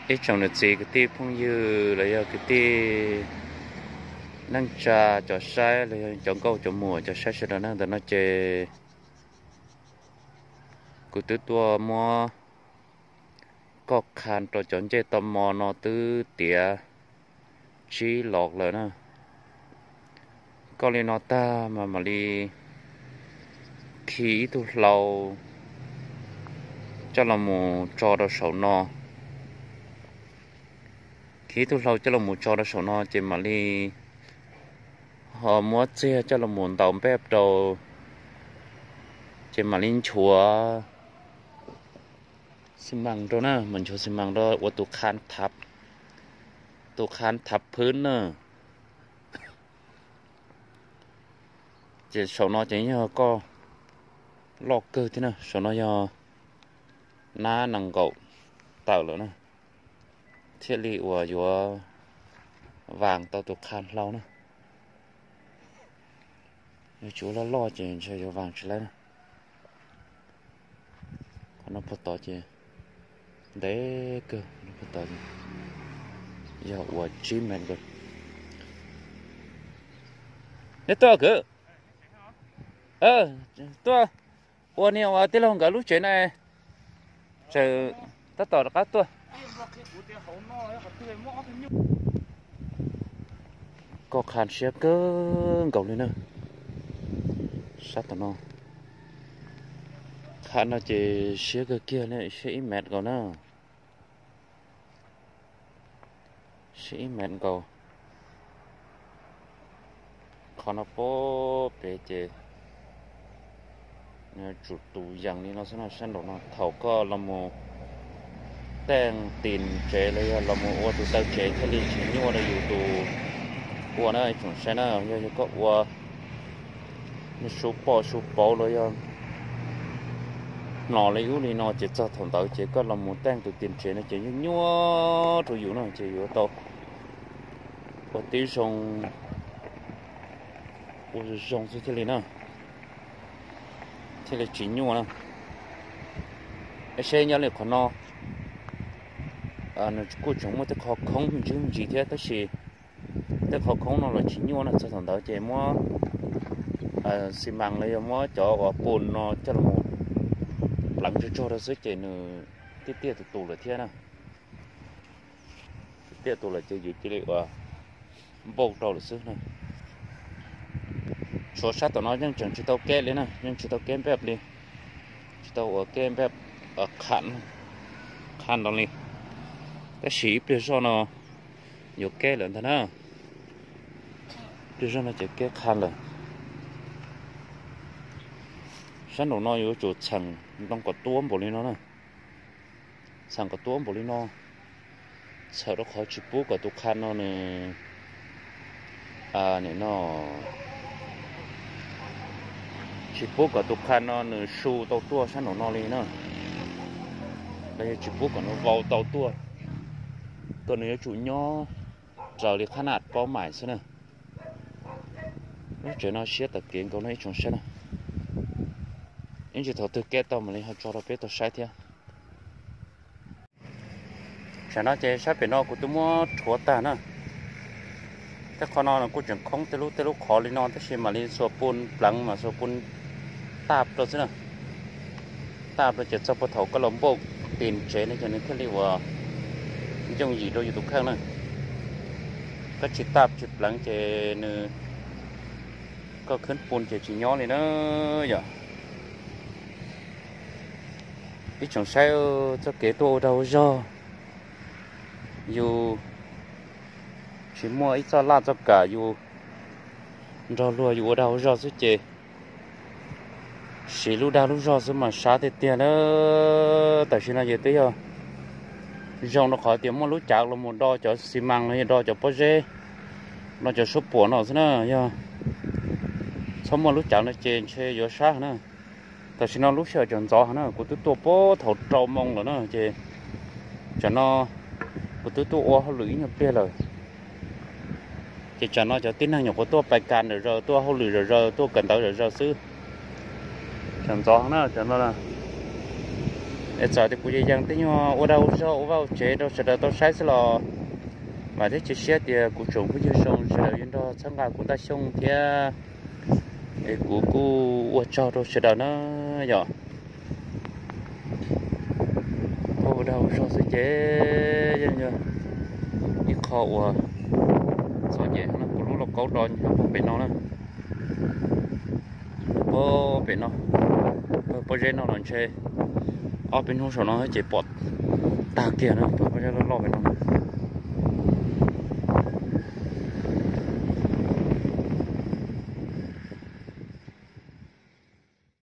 Ib tsoom niam txiv kwv tij phooj ywg los yog kwv tij neej tsa cov saib los yog cov nkauj cov muam cov saib sawv daws na, ntawm no ces kuv twb tuaj muab koj qha rau cov ncej tau mov no twb tiav tsib los lawm na. Koj li no tag mas mam li khi ib tug hlau coj los mus tso rau saum no. Khi ib tug hlau coj los mus tso rau saum no ces mam li ho muab txiag coj los mus ntaus npej rau, ces mam li nchuav xi mas rau na, mam nchuav xi mas rau ua tus kha thav, tus kha thav phwb na. Ces saum no ces yog koj loj kawg thiab na, saum no yog nab nees nkaum tawm lawm na, thiaj li uas yuav vas tau tus kha hlau na. Yog tsis ua loj loj ces ntshe yuav vas tsis laib na. Qhov no puag tod ces ntev kawg, qhov no puag tod yog uas tsib mev kawg. Neb tuaj kwv, tuaj ua niag uas tij laug nkawd lub tsev na, tseem tab tom rov qab tuaj. Koj qha siab kawg nkaus li na, sab tom no. Qha no ces siab kawg kiag li, siab ib mev nkaus na. Siab ib mev nkaus. Qhov no puag pem ces tsum tus yees li no xwb no, sab nraum no thaum koj los mus teej tim tsev los yog los mus ua tus taw tsev thiaj li tsis nyuaj rau yus tus ua na, ib tsoom saib na. Yog, yog koj ua niag su poj su pauv los yog mlom li ub li no ces txog thaum ntawd ces koj los mus teej tus tim tsev no ces nyuaj nyuaj rau yus no ces yuav tau ua tib zoo, ua zoo xwb thiaj li na, thiaj li tsis nyuaj na. Seb nyob li qhov no, nws kuj tseem muaj tej qho khoob me ntsis me ntsis thiab, tab sis tej qho khoob no los tsis nyuaj na. Txog thaum ntawd ces muab xi mas los yog muab cov uas pun no coj los pleev tsawg tsawg rau xwb ces nws tiaj tiaj tus tus lawm thiab na. Tiaj tus lawm ces yus cia li uas npauj rau lawm xwb na. Tshuav sab tom no yeej tseem tsis tau keb li na, yeej tsis tau keb npej li, tsis tau uas keb npej qha nto li. Tab sis ib pliag zoj no yuav keb lawm ntag na. Ib pliag zoj no ces keb qha lawm. Sab nraum no yuav tsum txheem ntoo kom tuab npaum li no na. Txheem kom tuab npaum li no, txhawm rau qhov tsis pub kom tus qha no nws, nim no, tsis pub kom tus qha no nws su tau tuaj sab nraum no li na. Los yog tsis pub kom nws vau tau tuaj. Tuaj nws yuav tsum nyob raws li qhab naj paub mais xwb na. Lub tsev no siab tawm kev nkaus no ib tsoom saib na. Ib ntsis thaum twg keb tau mam li ho tso rau peb tau saib thiab. Tsam no ces sab pem no kuv twb muab rhuav tag na. Tej qho no kuj tseem khoob tej lub tej lub qhov li no tab sis mam li xuas pun pleev mas xuas pun taj rau xwb na. Taj rau ces txog puag thaum koj los npauj tis tsev no ces nws thiaj li uas yooj yim rau yus tus kheej na. Koj tsis taj tsis pleev ces nws, koj khwb pun ces tsis nyob li na yom. Ib tsoom saib, txoj kev tuaj ua dag ua zog, yus tsis muaj ib txoj laj txoj kam, yus nrog luag yus ua dag ua zog xwb ces siv lub dag lub zog xwb mas sab tiag tiag na. Tam sim no ces twb yog zoo rau qhov tias muaj lub cav los mus do cov xi mas los yog do cov pob zeb, do cov suab puam no xwb na. Yog txhob muaj lub cav no ces ntshe yuav sab na. Tam sim no lub sij hawm tseem ntxov na, kuv twb tuaj puag thaum rau moo lawm na ces tsam no kuv twb tuaj ua hauj lwm ib nyuag pliag lawm. Ces tsam no cov tib neeg nyuam qhuav tuaj pais kas ntawm zaws, tuaj hauj lwm zaws zaws, tuaj kawm ntawv zaws zaws xwb. Tseem ntxov na, tsam no Es txawm tias kuv yeej yees tej nyuag ua dag ua zog ua vaj ua tsev rau sawv daws tau saib xwb los vam thiab cia siab tias kuv tsoom phooj ywg zoo sawv daws yuav nrog txhawb nqa kuv Ntaj Xyooj thiab es kuv kuj ua tsaug rau sawv daws na yom. Ua dag ua zog xwb ces yeej yog ib qho uas txom nyem no, kuv lub lauj kaub do nyob pem no na, pem no, pob zeb no los ntshe ob peb hnub saum no ces pom tag kiag na, pob zeb loj loj pem no na.